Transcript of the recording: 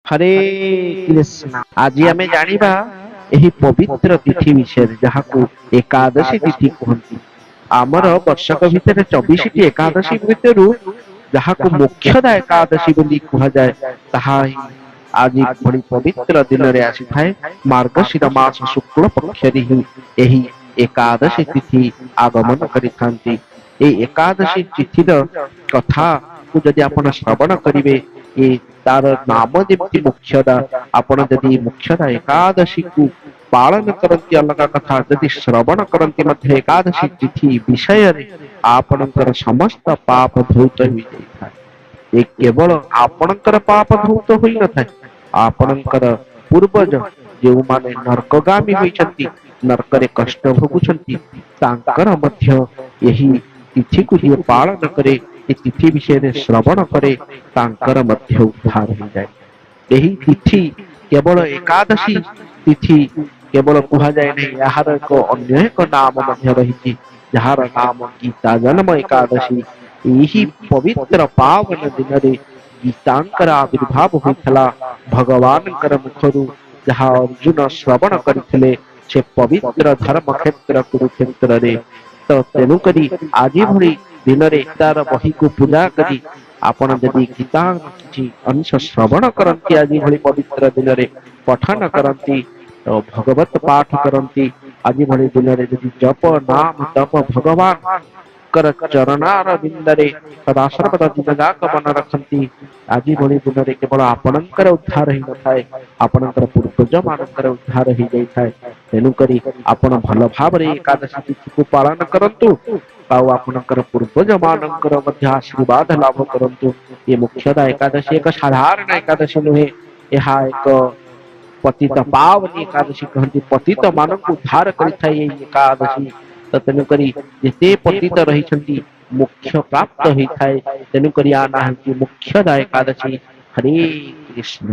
ହରେ କୃଷ୍ଣ। ଆଜି ଆମେ ଜାଣିବା ଏହି ପବିତ୍ର ତିଥି ବିଷୟରେ, ଯାହାକୁ ଏକାଦଶୀ ତିଥି କୁହନ୍ତି। ଆମର ବର୍ଷକ ଭିତରେ 24ଟି ଏକାଦଶୀ ଭିତରୁ ଯାହାକୁ ମୋକ୍ଷଦା ଏକାଦଶୀ ବୋଲି କୁହାଯାଏ, ତାହା ହିଁ ଆଜି ଭଳି ପବିତ୍ର ଦିନରେ ଆସିଥାଏ। ମାର୍ଗଶିର ମାସ ଶୁକ୍ଳ ପକ୍ଷରେ ହିଁ ଏହି ଏକାଦଶୀ ତିଥି ଆଗମନ କରିଥାନ୍ତି। ଏଇ ଏକାଦଶୀ ତିଥିର କଥାକୁ ଯଦି ଆପଣ ଶ୍ରବଣ କରିବେ, ଏ ତାର ନାମ ଯେମିତି ମୋକ୍ଷଦା, ଆପଣ ଯଦି ମୋକ୍ଷଦା ଏକାଦଶୀକୁ ପାଳନ କରନ୍ତି ଅଲଗା କଥା, ଯଦି ଶ୍ରବଣ କରନ୍ତି ମଧ୍ୟ ଏକାଦଶୀ ତିଥି ବିଷୟରେ, ଆପଣଙ୍କର ସମସ୍ତ ପାପ ଧୌତ ହୋଇଯାଇଥାଏ। ଏ କେବଳ ଆପଣଙ୍କର ପାପ ଧୌତ ହୋଇନଥାଏ, ଆପଣଙ୍କର ପୂର୍ବଜ ଯେଉଁମାନେ ନର୍କଗାମୀ ହୋଇଛନ୍ତି, ନର୍କରେ କଷ୍ଟ ଭୋଗୁଛନ୍ତି, ତାଙ୍କର ମଧ୍ୟ ଏହି ତିଥିକୁ ଯିଏ ପାଳନ କରେ, ଏ ତିଥି ବିଷୟରେ ଶ୍ରବଣ କରେ, ତାଙ୍କର ମଧ୍ୟ ଉଦ୍ଧାର ହୋଇଯାଏ। ଏହି ତିଥି କେବଳ ଏକାଦଶୀ ତିଥି କେବଳ କୁହାଯାଏ ନାହିଁ, ଏହାର ଏକ ଅନ୍ୟ ଏକ ନାମ ମଧ୍ୟ ରହିଛି, ଯାହାର ନାମ ଗୀତା ଜନ୍ମ ଏକାଦଶୀ। ଏହି ପବିତ୍ର ପାବନ ଦିନରେ ଗୀତାଙ୍କର ଆବିର୍ଭାବ ହୋଇଥିଲା ଭଗବାନଙ୍କର ମୁଖରୁ, ଯାହା ଅର୍ଜୁନ ଶ୍ରବଣ କରିଥିଲେ ସେ ପବିତ୍ର ଧର୍ମ କ୍ଷେତ୍ର କୁରୁକ୍ଷେତ୍ରରେ। ତ ତେଣୁକରି ଆଜି ଭଳି ଦିନରେ ତାର ବହିକୁ ପୂଜା କରି ଆପଣ ଯଦି ଗୀତା କିଛି ଅଂଶ ଶ୍ରବଣ କରନ୍ତି, ଆଜି ଭଳି ପବିତ୍ର ଦିନରେ ପଠନ କରନ୍ତି, ଭଗବତ ପାଠ କରନ୍ତି, ଆଜି ଭଳି ଦିନରେ ଯଦି ଜପ ନାମ ତପ ଭଗବାନଙ୍କର ଚରଣାର ବିନ୍ଦରେ ସଦା ସର୍ବଦା ଦିନ ଯାକ ମନ ରଖନ୍ତି, ଆଜି ଭଳି ଦିନରେ କେବଳ ଆପଣଙ୍କର ଉଦ୍ଧାର ହେଇନଥାଏ, ଆପଣଙ୍କର ପୂର୍ବଜ ମାନଙ୍କର ଉଦ୍ଧାର ହେଇଯାଇଥାଏ। ତେଣୁକରି ଆପଣ ଭଲ ଭାବରେ ଏକାଦଶୀ ତିଥିକୁ ପାଳନ କରନ୍ତୁ ଆଉ ଆପଣଙ୍କର ପୂର୍ବଜ ମାନଙ୍କର ମଧ୍ୟ ଆଶୀର୍ବାଦ ଲାଭ କରନ୍ତୁ। ଏ ମୋକ୍ଷଦା ଏକାଦଶୀ ଏକ ସାଧାରଣ ଏକାଦଶୀ ନୁହେଁ, ଏହା ଏକ ପତିତ ପାବନୀ ଏକାଦଶୀ କହନ୍ତି। ପତିତ ମାନଙ୍କୁ ଉଦ୍ଧାର କରିଥାଏ ଏଇ ଏକାଦଶୀ। ତ ତେଣୁକରି ଯେତେ ପତିତ ରହିଛନ୍ତି, ମୋକ୍ଷ ପ୍ରାପ୍ତ ହେଇଥାଏ। ତେଣୁକରି ୟା ନାଁ ହେଉଛି ମୋକ୍ଷଦା ଏକାଦଶୀ। ହରେ କୃଷ୍ଣ।